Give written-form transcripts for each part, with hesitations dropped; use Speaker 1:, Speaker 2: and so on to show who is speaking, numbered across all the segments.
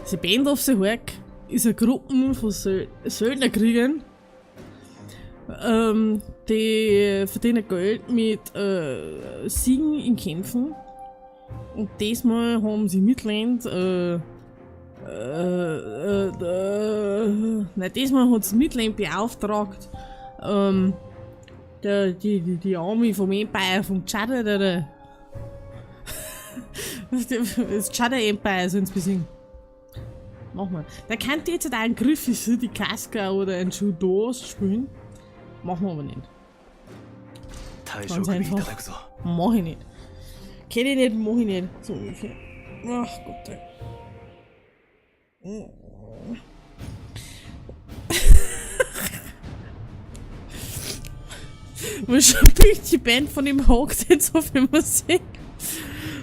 Speaker 1: The Band of the Hawk ist eine Gruppe von Söldnerkriegern, die verdienen Geld mit Siegen in Kämpfen. Und diesmal haben sie Midland, nein, diesmal hat's Midland beauftragt, die Army vom Empire, vom Chadder, der, das Chadder Empire sollen sie besiegen. Mach mal. Da könnt ihr jetzt auch einen Griff für die Casca oder einen Judos spielen. Machen wir aber nicht. Ganz einfach. Mach ich nicht. Kenn ich nicht, mach ich nicht. So ungefähr. Ach Gott, ey. Wo schon die Band von dem Hawk jetzt auf immer sehen.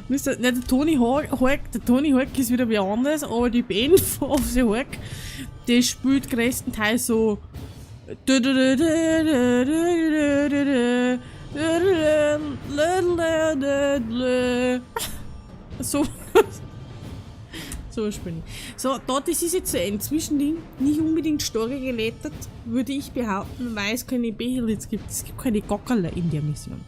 Speaker 1: Nicht der Tony Hawk, der Tony Hawk ist wieder wer anders, aber die Band von Off the Hawk, die spielt größtenteils so. So. So spielen. So, da, das ist jetzt so ein Zwischending, nicht unbedingt Story geleitet, würde ich behaupten, weil es keine Behelits gibt. Es gibt keine Gockerle in der Mission.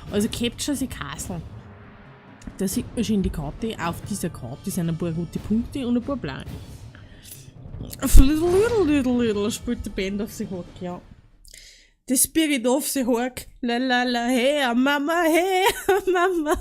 Speaker 1: Also Capture the Castle. Da sieht man schon die Karte. Auf dieser Karte sind ein paar rote Punkte und ein paar blaue. Little, little, little spielt die Band of the Hawk, ja. The Spirit of the Hawk. La la la, hey, Mama, hey, Mama.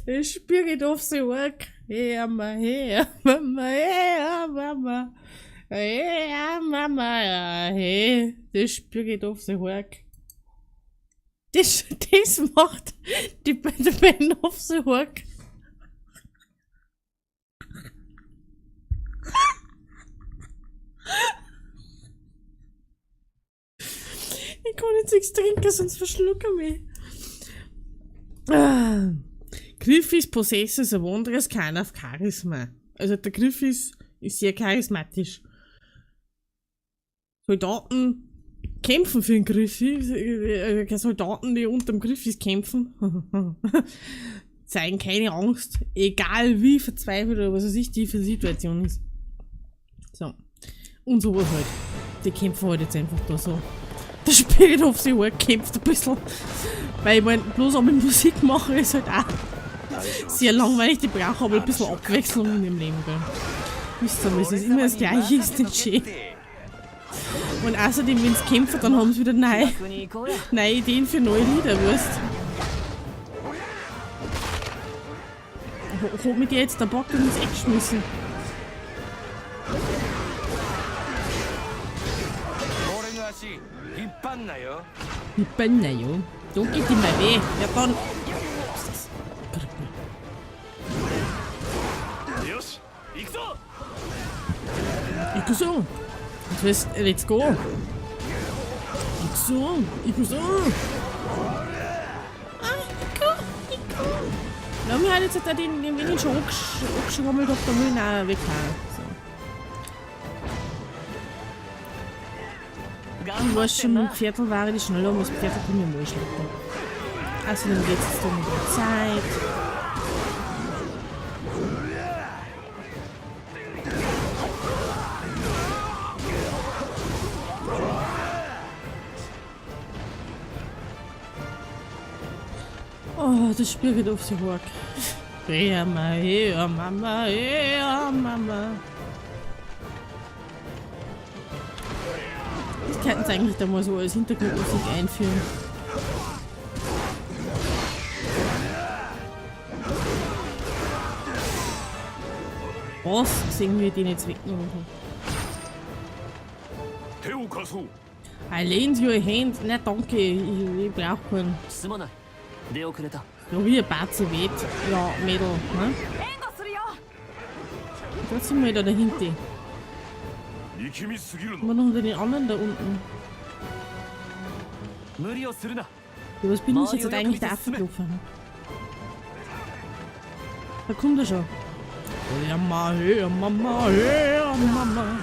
Speaker 1: The Spirit of the Hawk. Hey, Mama, hey, Mama, hey, Mama. Hey, Mama, hey. The Spirit of the Hawk. Das macht die Band of the Hawk. Ich kann jetzt nichts trinken, sonst verschlucke ich mich. Ah. Griffiths possesses a wondrous kind of charisma. Also der Griffiths ist sehr charismatisch. Soldaten kämpfen für den Griffiths. Soldaten, die unterm Griffiths kämpfen, zeigen keine Angst, egal wie verzweifelt oder was weiß ich die für Situation ist. So. Und sowas halt. Die kämpfen halt jetzt einfach da so. Der Spirit of the Hawk kämpft ein bisschen. Weil ich mein, bloß am Musik machen ist halt auch sehr langweilig. Die brauchen aber ein bisschen Abwechslung in ihrem Leben, gell. Wisst ihr, es ist immer das Gleiche, ist nicht schön. Und außerdem, wenn sie kämpfen, dann haben sie wieder neue Ideen für neue Lieder, weißt du. Hat mich dir jetzt der Bock ins Eck geschmissen? Ich bin na jo. Da geht immer weh. Ja dann. Was ist das? Grippe. Ikuso. Das heißt, let's go. Ikuso. Ikuso. Ah, Iku. Iku. Na, mir hat jetzt da den wenig schon angeschrammelt hab, da will ich auch weghauen. So. Ich weiß schon, mit dem Pferdl war ich schneller, aber das Pferdl kann ich mal schleppen. Außerdem geht's jetzt um die Zeit. Oh, das Spirit of the Hawk. Hey, Mama, hey, Mama, hey, Mama. Das könnten sie eigentlich da mal so als Hintergrundmusik einführen. Was sehen wir den jetzt wegnehmen können? I lend you a hand. Na danke, ich brauch keinen. Ja, wie ein Batze weht. Ja, Mädel, ne? Da sind wir da dahinter. Immer noch unter den anderen da unten. Ja, was bin ich jetzt eigentlich da aufgelaufen? Da kommt er schon. Ja, Mama, hey, Mama, hey, Mama.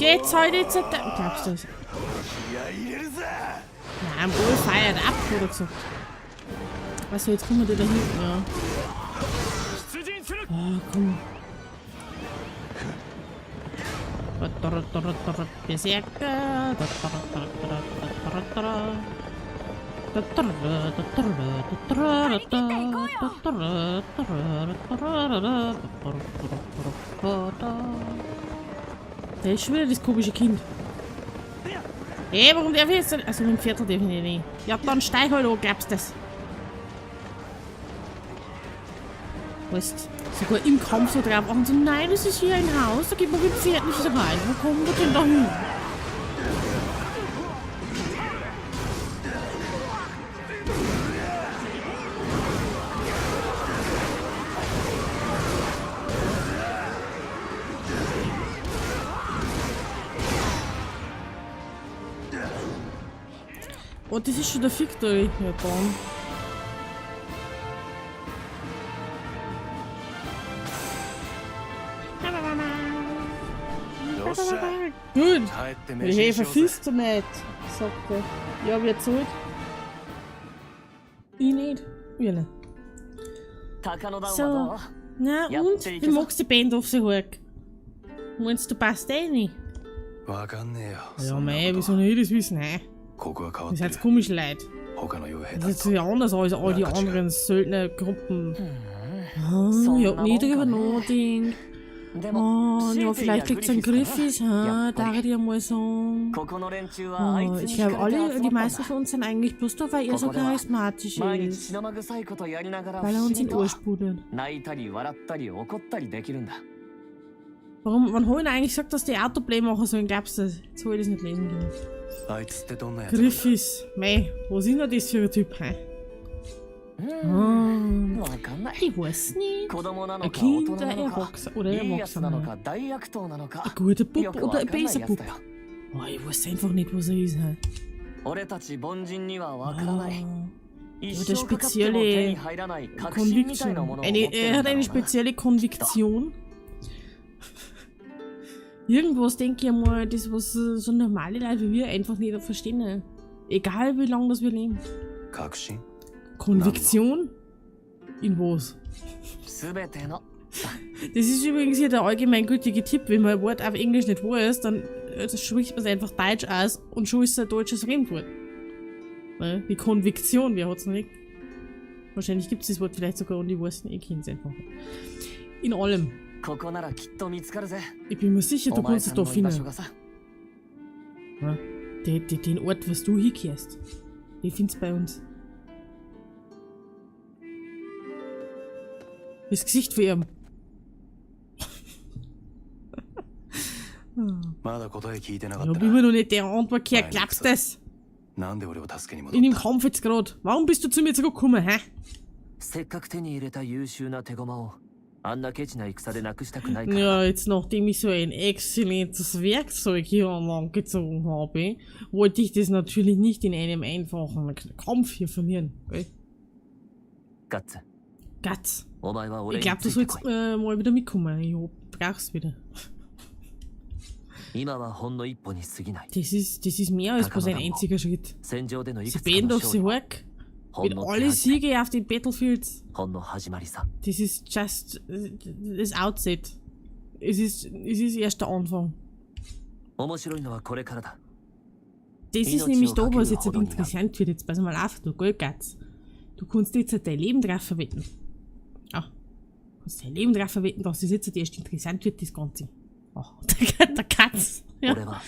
Speaker 1: Geht's halt jetzt? Glaubst du das? Nein, I'm all fired up, hat er gesagt. Achso, jetzt kommen wir da hinten, ja. Oh, komm. Berserker. Da ist schon wieder das komische Kind. Ey, warum darf ich jetzt nicht? Also mit dem Viertel darf ich nicht. Ja, dann steig halt an, glaubst du das? Weißt, sogar im Kampf so drauf machen, so, nein, das ist hier ein Haus, da geht man mit dem Pferd nicht rein. Wo kommen wir denn da hin? Oh, das ist schon der Victory. Ja, dann. Gut. Hey, verfisst du nicht, sagt er. Ja, wer zahlt? Ich nicht. Ja, ne. So. Na und? Wie magst du die Band auf sich Hulk? Meinst du, passt eh nicht? Ja, mei, wie soll ich das wissen, hä? Das ist jetzt komisch leid. Das ist ja anders als all die anderen Söldnergruppen. Oh, ich hab nie drüber nachgedacht. Oh, ja, vielleicht liegt es an Griffiths, ha, darf ich einmal sagen. Oh, ich glaube, alle, die meisten von uns sind eigentlich bloß da, weil er so charismatisch ist. Weil er uns in den Arsch pudert. Warum, wann habe ich eigentlich gesagt, dass die Autoplay machen sollen, glaubst du das? Jetzt habe ich das nicht lesen können. Griffiths, mei, was ist denn das für ein Typ, hä? Oh, ich weiß nicht. Ein Kind, ein Erwachsener oder ein Erwachsener. Ein guter Bub oder ein besser Bub. Oh, ich weiß einfach nicht, was er ist. Hä? Oh, der spezielle Conviction. Er hat eine spezielle Konviktion. Irgendwas denke ich einmal, das was so normale Leute wie wir einfach nicht verstehen. Egal wie lange das wir leben. Konviktion? In was? Das ist übrigens hier der allgemeingültige Tipp, wenn man ein Wort auf Englisch nicht weiß, dann spricht man es einfach Deutsch aus und schon ist es ein deutsches Fremdwort. Ne? Die Konviktion, wer hat's noch nicht? Wahrscheinlich gibt es das Wort vielleicht sogar und ich weiß nicht, ich kenn's einfach nicht. In allem. Ich bin mir sicher, du kannst es da finden. Ja? Den Ort, was du hinkehrst, den findest du bei uns. Das Gesicht von ihm. Ich hab immer noch nicht die Antwort gehört, glaubst du das? In dem Kampf jetzt gerade. Warum bist du zu mir zurückgekommen, hä? Ja, jetzt nachdem ich so ein exzellentes Werkzeug hier an Land gezogen habe, wollte ich das natürlich nicht in einem einfachen Kampf hier verlieren. Okay? Guts. Ich glaube, du sollst mal wieder mitkommen. Ich brauch's wieder. Das ist mehr als bloß ein einziger Schritt. Sie Band of the Work. Mit alle Siege auf den Battlefields. Das ist just das Outset. Es ist erst der Anfang. Das ist nämlich da, was jetzt interessant wird. Jetzt pass mal auf, du Golgatz. Du kannst jetzt dein Leben drauf verwetten. Ah, du kannst dein Leben drauf verwetten, dass das jetzt erst interessant wird, das Ganze. Oh, der Katz. Ja.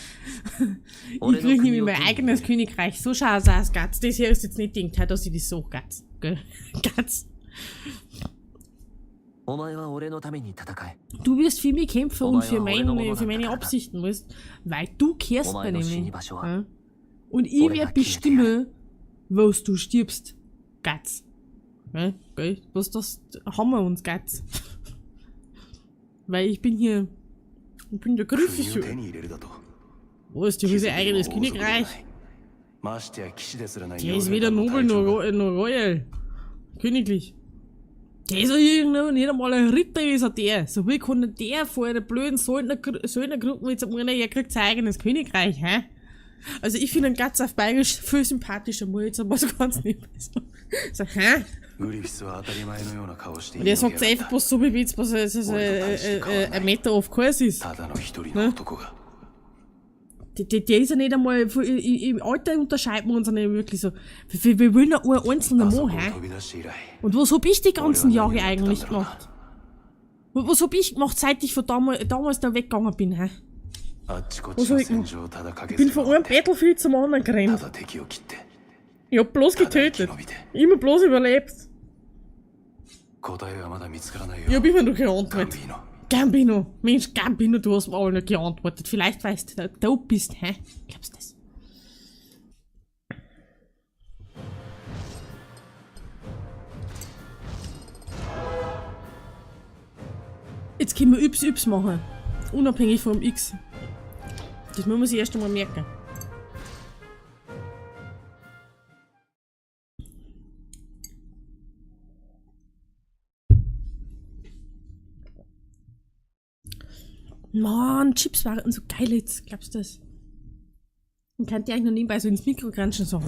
Speaker 1: Ich kriege nämlich mein eigenes Königreich. So schaut's aus, Gatz. Das hier ist jetzt nicht gedacht, dass ich das so, Gatz. Gell? Gatz. Du wirst für mich kämpfen und für meine Absichten, weißt, weil du kehrst mir nämlich. Ja? Und ich werde bestimmen, was du stirbst, Gatz. Ja, gell? Was das haben wir uns, Gatz. Weil ich bin hier. Ich bin der Griffith. Wo ist die eigenes Königreich? Der ist weder nobel noch royal. Königlich. Der ist ja irgendwie nicht einmal ein Ritter, ist er der. So wie kann denn der vor einer blöden Söldnergruppe jetzt meinen, er kriegt sein eigenes Königreich, hä? Also ich finde ihn ganz auf Bayerisch viel sympathischer, muss ich jetzt einmal so ganz nicht so. So, hä?
Speaker 2: ウリフィスは当たり前のような顔して
Speaker 1: Und er sagt einfach bloß so, wie jetzt was ein Matter of course ist.
Speaker 2: ただの一人の男が。
Speaker 1: Der ist ja nicht einmal, im Alter unterscheiden wir uns ja nicht wirklich so. Wir wollen ja ein einzelner
Speaker 2: あそ
Speaker 1: Mann,
Speaker 2: こを
Speaker 1: hä?
Speaker 2: 飛び出して以来
Speaker 1: Und was hab ich die ganzen
Speaker 2: 俺は
Speaker 1: Jahre
Speaker 2: 何をやってたん
Speaker 1: eigentlich
Speaker 2: だろうな。
Speaker 1: gemacht? Was hab ich gemacht, seit ich von damals da weggegangen bin, hä?
Speaker 2: あっちこっ
Speaker 1: Was
Speaker 2: ちの
Speaker 1: hab ich
Speaker 2: 戦
Speaker 1: gemacht?
Speaker 2: 場をただ駆
Speaker 1: Ich
Speaker 2: け
Speaker 1: bin
Speaker 2: ずり
Speaker 1: von
Speaker 2: 回っ
Speaker 1: einem
Speaker 2: て
Speaker 1: Battlefield zum anderen
Speaker 2: た
Speaker 1: gerannt.
Speaker 2: だ敵を切って
Speaker 1: Ich hab bloß
Speaker 2: ただ生き
Speaker 1: getötet.
Speaker 2: 延びて
Speaker 1: Immer bloß überlebt.
Speaker 2: 答えはまだ見つからないよ。
Speaker 1: Ich hab immer noch
Speaker 2: ガン
Speaker 1: geantwortet.
Speaker 2: ビーノ。
Speaker 1: Gambino, Mensch, Gambino, du hast mir alle noch geantwortet. Vielleicht weißt du, du bist, hä? Glaubst du das? Jetzt können wir Yps Yps machen. Unabhängig vom X. Das muss man sich erst einmal merken. Mann, Chips waren so geil jetzt, glaubst du das? Und könnt ihr eigentlich noch nebenbei so ins Mikro granschen, so.